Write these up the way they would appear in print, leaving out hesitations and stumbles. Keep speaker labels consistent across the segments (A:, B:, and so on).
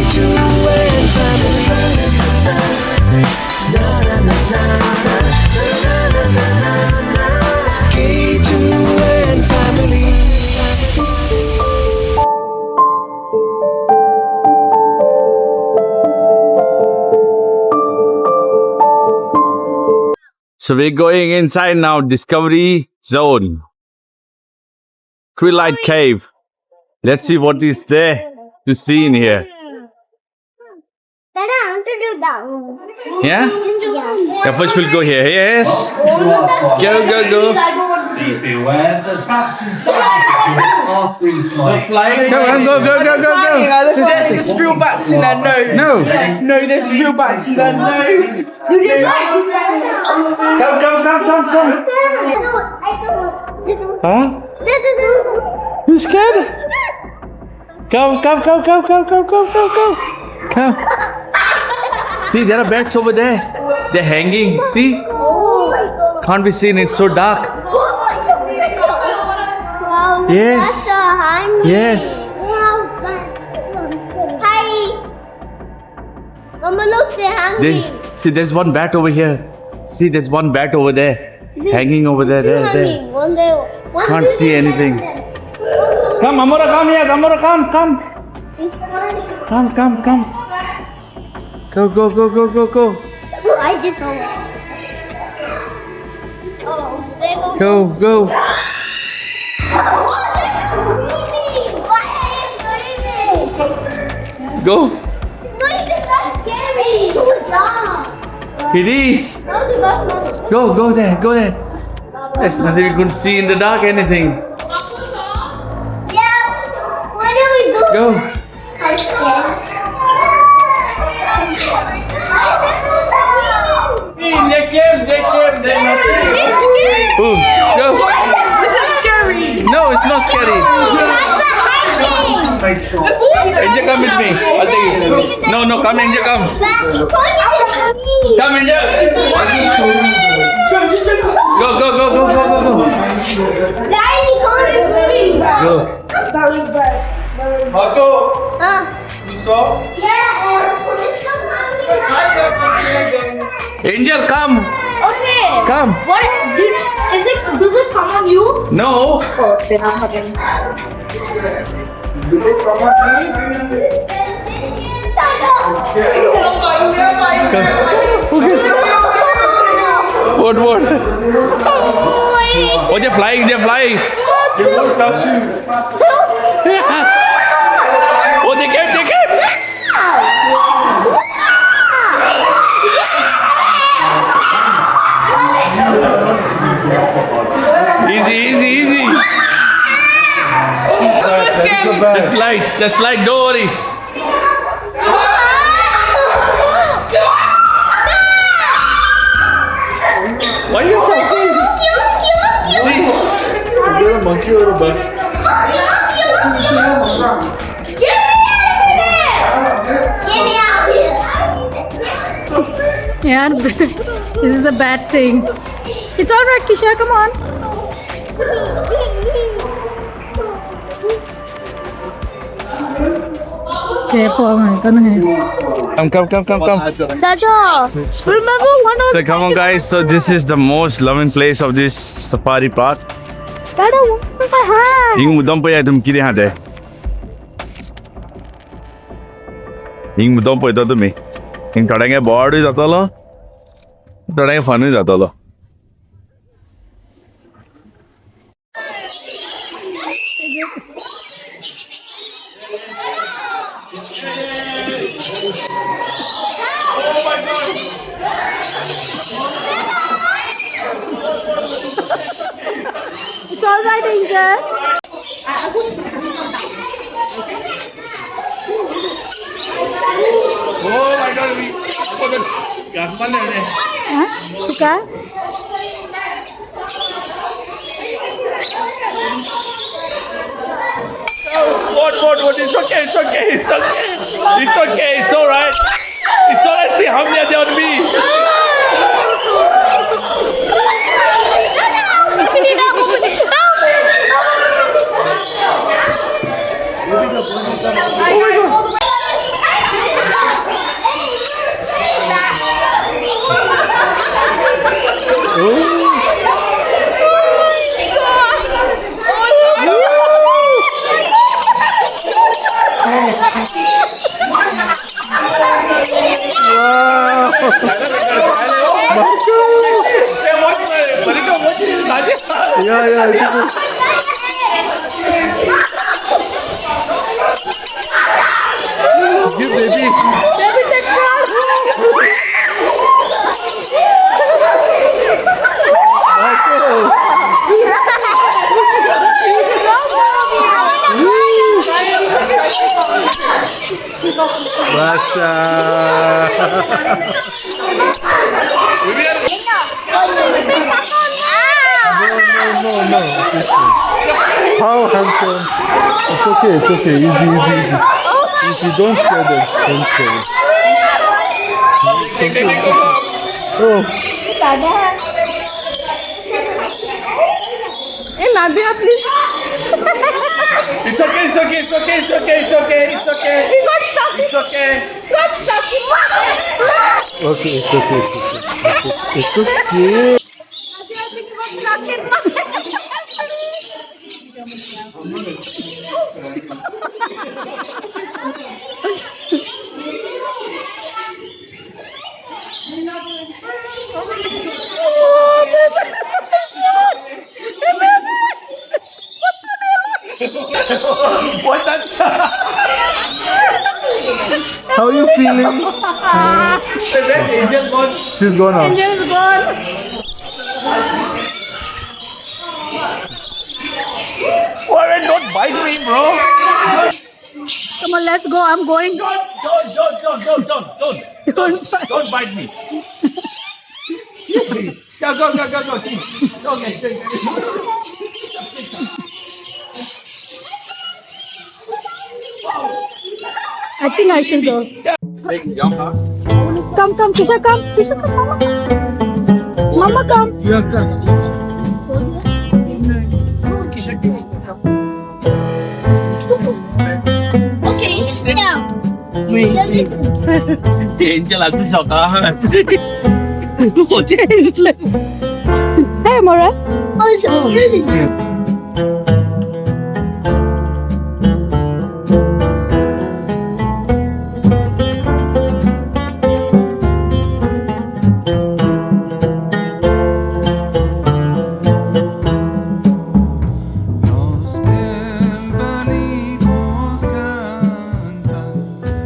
A: K2 and family. Na na na na na na na na na na. K2 and family.
B: So we're going inside now, Discovery Zone. Quillite Cave. Let's see what is there to see in here.
C: Dada, I want to do that one.
B: Yeah?
C: Yeah.
B: Yeah, first we'll go here. Yes. Go, go, go.
D: Please be aware that bats inside this exhibit are free flying.
B: Come on, go, go, go, go, go.
E: There's real bats in there, no.
B: No.
E: No, there's real bats in there, no.
B: Come, come, come, come, come.
C: I don't.
B: Huh? You scared? Come, come, come, come, come, come, come, come, come. Come. See, there are bats over there. They're hanging. See? Can't be seen. It's so dark.
C: Wow,
B: Yes.
C: That's a hanging.
B: Yes.
C: Wow, hi. Mama, look, they're hanging.
B: They, see, there's one bat over here. See, there's one bat over there. Hanging over there,
C: Two
B: there, there.
C: hanging. One there. One
B: Can't
C: there,
B: see
C: one
B: anything.
C: there.
B: Come, Amora, come here. Amora, come, come.
C: It's funny.
B: Come, come, come. Go, go, go, go, go, go.
C: I did so. Oh, there go.
B: Go, go.
C: Why are you screaming?
B: Go.
C: It's not even that scary. Stop.
B: It is.
C: No, the bus was-
B: Go, go there, go there. There's nothing you couldn't see in the dark, anything.
C: Yeah. Where do we go?
B: Go.
C: I'm scared.
F: They came, they came, they
B: Ooh, go.
E: Is it scary?
B: No, it's not scary. Angel, come with me. I'll take you. No, no, come, Angel, come. Come, Angel. Go, go, go, go, go, go, go.
C: Guys, you can't see.
B: Go.
F: Marco,
C: Huh?
F: you saw?
C: Yeah.
B: Angel, come.
C: Okay.
B: Come.
C: What? Did, is it? Does it come on you?
B: No.
E: Oh, then I'm having.
B: What, what? Oh, they're flying, they're flying.
F: They won't touch you.
B: Oh, they came, they came. Easy, easy, easy. That's light, that's light, don't worry. Why are you talking? See?
F: Is there a monkey or a bat?
C: Get me out here.
G: Yeah, this is a bad thing. It's all right, Kisha, come on.
B: Come, come, come, come, come.
C: Dada, remember one of
B: So come on, guys. So this is the most loving place of this safari park.
C: Dada, what was I have?
B: हिंग मुद्दाम पळय तुमी कितें आहा तें हिंग मुद्दाम पळयता तुमी हिंग थोड्यांक बोर्डूय जातलो थोड्यांक फनूय जातलो.
G: It's all right, Angel.
B: Oh my God, we
G: Huh? Tuka?
B: What? It's okay, it's okay, it's okay. It's okay, it's alright. It's alright, see how many are there on me.
F: Yeah, yeah. Give baby.
G: Baby, take frog.
F: Michael. Basah. No, no, no, no. How handsome. It's okay, it's okay. Easy, easy, easy. Easy, don't scare them. Don't scare them. It's okay. Oh.
G: Hey, Nadia, please.
B: It's okay, it's okay, it's okay, it's okay, it's okay, it's okay.
G: He got stuck.
B: It's okay.
G: He got stuck.
F: Okay, it's okay, it's okay. It's okay.
G: Nadia, I think he got stuck in my.
B: What that?
F: How are you feeling?
B: Angel gone.
F: She's gone out.
G: Angel is gone.
B: Warren, don't bite me, bro.
G: Come on, let's go. I'm going.
B: Don't, don't, don't, don't, don't, don't.
G: Don't bite.
B: Don't bite me. Go, go, go, go, go. Okay, okay.
G: I think I should go. Come, come, Kisha, come. Kisha, come, Mama. Mama, come.
F: Yeah, come.
C: Okay, now.
B: Angel aku সকাল
G: Hey, Mora.
C: Oh, it's really
H: Los pelvanicos cantan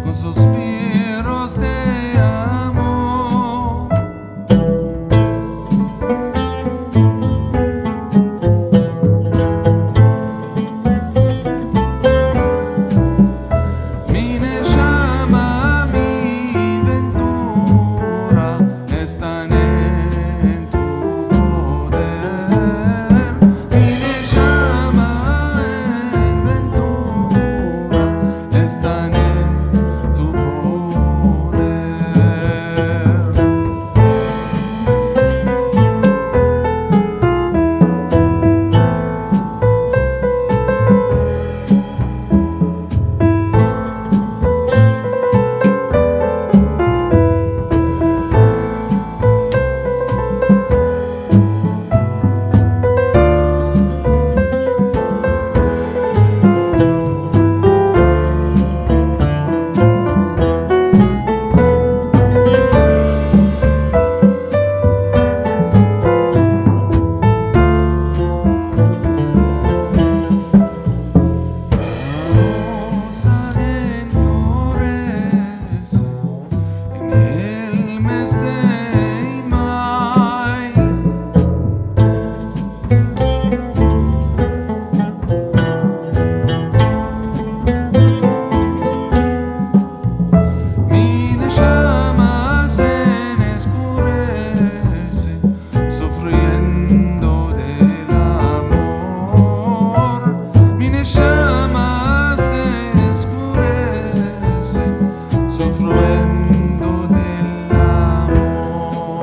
H: con suspiros de amor. Mi neshama, mi ventura están en tu poder. Mi neshama, en ventura están en tu poder. Rosa enlorece en el mes de May. Mi neshama se oscurece, sufriendo del amor. Mi neshama se oscurece, sufriendo del amor.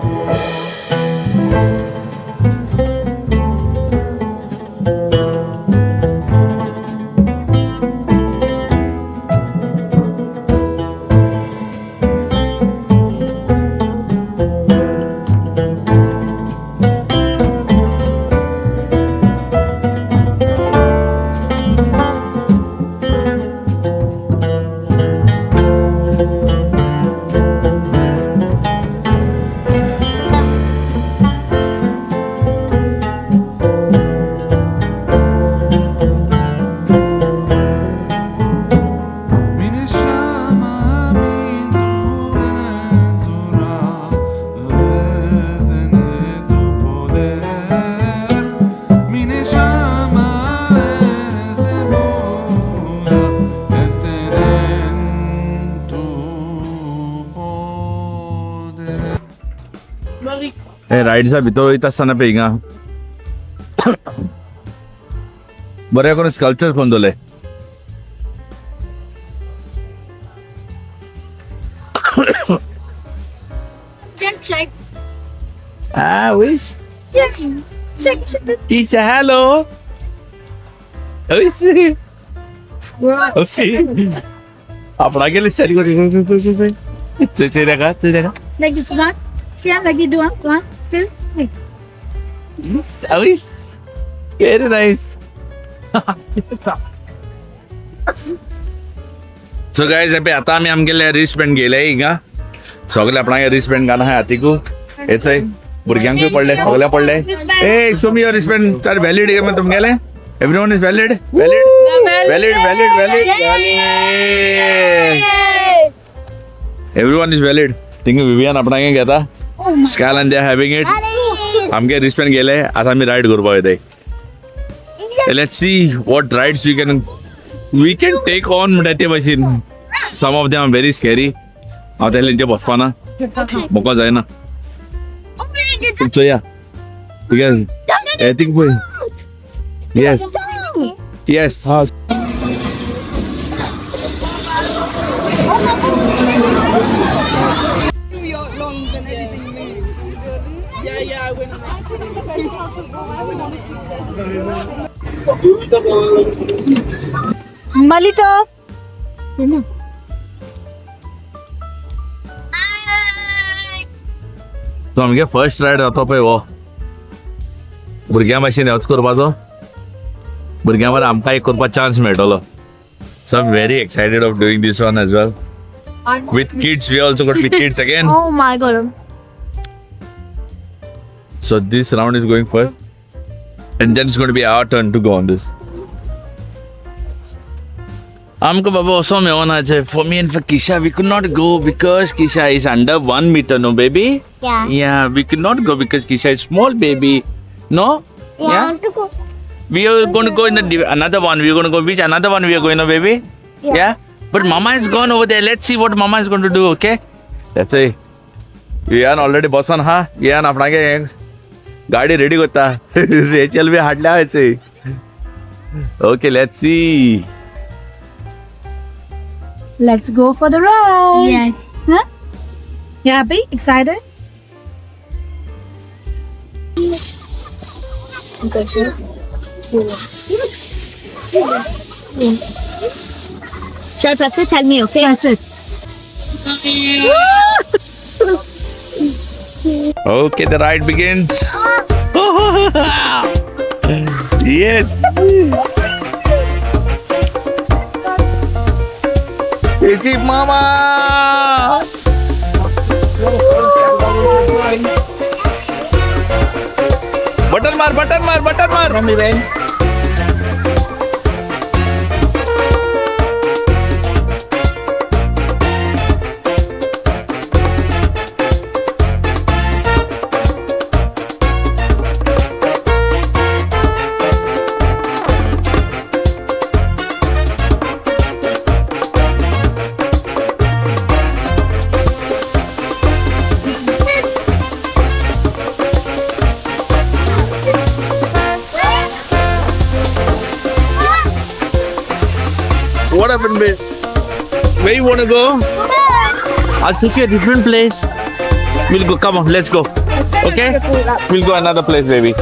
B: हे रायड्सा भितर वयता आसतना पळय हिंगा बरें करून sculpture करून दवरले.
G: Check.
B: Ah, wish.
G: Check. Check. Check.
B: Isha, hello. Wish. Okay. आपणा गेले सरी चेऱ्या चेऱ्या.
G: Like this one. See, I'm like you do one, 1, 2, 3.
B: Wish. Very nice. So guys, पळय आतां आमी आमगेले रिस्टबँड घेयले हिंगा. सगळे आपणागे रिस्टबँड घाला आहाय हातीकू. हेचय भुरग्यांकूय पडले, सगळे पडले. ए show me your wristband. Sir valid मग तुमगेले? Everyone is valid? Valid? Valid, valid, valid, valid. Everyone is valid. थिंगा विवियन आपणागे घेता. स्कायलान they are having it. आमगे रिस्टबँड गेले, आतां आमी रायड करपाक वयताय. Let's see what rides we can take on म्हणटा ते भाशेन. Some of them are very scary. हांव तेंचे बसपाना, म्हाका जायना. चोया ठीक आहे, थिंग पळय. Yes yes.
E: Yeah, yeah, I went on it.
G: Malito.
B: So आमगे फर्स्ट रायड जाता पळय हो भुरग्यां भाशेन होच करपाचो. भुरग्यां बरें आमकां एक करपाक चान्स मेळटलो. So I am very excited of doing this one as well. With kids, we also got with kids again.
G: Oh my god.
B: So this round is going first, and then it's going to be our turn to go on this. आमकां बाबा वचों मेळना. For me and for Kisha, we could not go because Kisha is under 1 meter, no baby?
C: Yeah.
B: Yeah, we could not go because Kisha is small baby. No?
C: Yeah, I want to go.
B: We are going to go in the another one. We are going to go which another one we are going to, baby?
C: Yeah.
B: Yeah? But Mama is gone over there. Let's see what Mama is going to do, okay? That's it. We are already बसन हा. We are आपणागे गाडी ready करता. Rachel बी हाडल्या. Okay, let's see.
G: Let's go for the ride.
C: Yeah.
G: Huh? You happy? Excited?
C: Shall I press it? Tell me, okay?
G: Press it.
B: Okay, the ride begins. Yes. It's it, Mama. Button mar, button mar, button mar. Mummy, ben. What happened, babe? Where you want to go? I'll take you a different place. We'll go. Come on, let's go. Okay? We'll go another place, baby.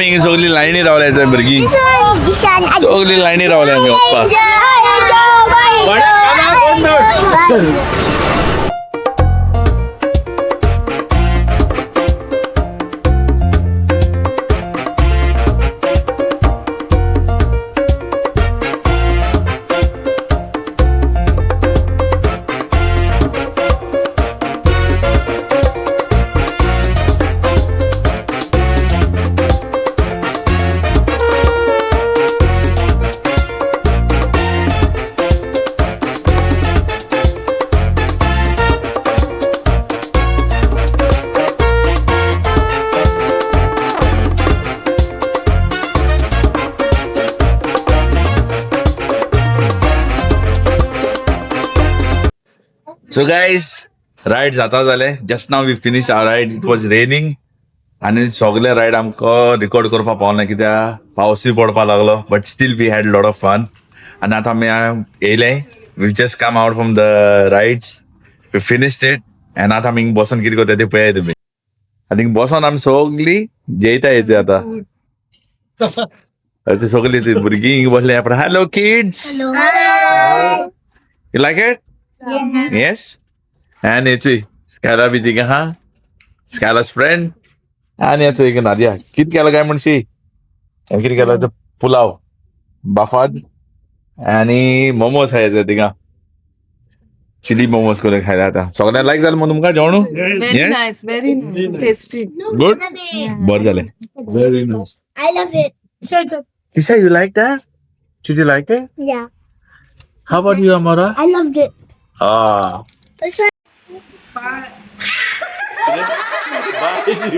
B: आमी हिंगा सगळी लायनी रावल्या भुरगीं, सगळी लायनी रावल्या आमी वचपाक. सो गायज, रायड जाता जाले. Just now we finish our ride. It was raining आनी सगळे रायड आमकां रिकॉर्ड करपाक पावना कित्याक पावसूय पडपाक लागलो, but still we had lot of fun. आनी आतां आमी येयले, we just come out from the rides, we finished it. And आतां आमी बसोन कितें करता तें पळयात तुमी. आनी बसोन आमी सगळीं जेयता येयचे आतां. अशें सगळीं ती भुरगीं हिंगा बसली. Hello kids, you like it? Yes. And हेची स्कायला बी तिका हा, स्कायला's फ्रेंड. आनी हेचो एक नादिया कितें केलां काय म्हणशी? आनी कितें केलां? पुलाव बाफाद आनी मोमोज खायचे तिका, चिली मोमोज करून खायला. आतां सगळ्यांक लायक जालें मग तुमकां जेवण?
E: Very nice, very tasty.
B: Good, बरें जालें.
F: Very nice.
C: I love it.
B: Kisha, you like that? Did you like it?
C: Yeah.
B: How about you, Amara?
C: I loved it.
B: Ah.
C: It's like
B: bye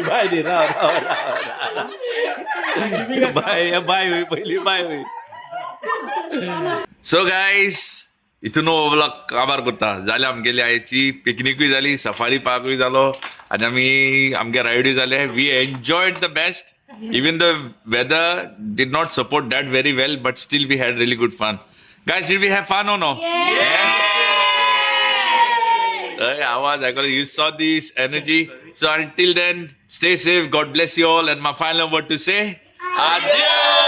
B: bye राव राव राव, बाय बाय होई पहिली, बाय होई. So guys, इथून हो blog काबार करता. जाले आमगेली आयची पिकनिकूय जाली, सफारी पार्कूय जालो आनी आमी आमगे रायडूय जाले. We enjoyed the best. Even the weather did not support that very well, but still we had really good fun. Guys, did we have fun or no? आवाज आयकलो, you saw this energy. So until then, stay safe, God bless you all, and my final word to say, adios.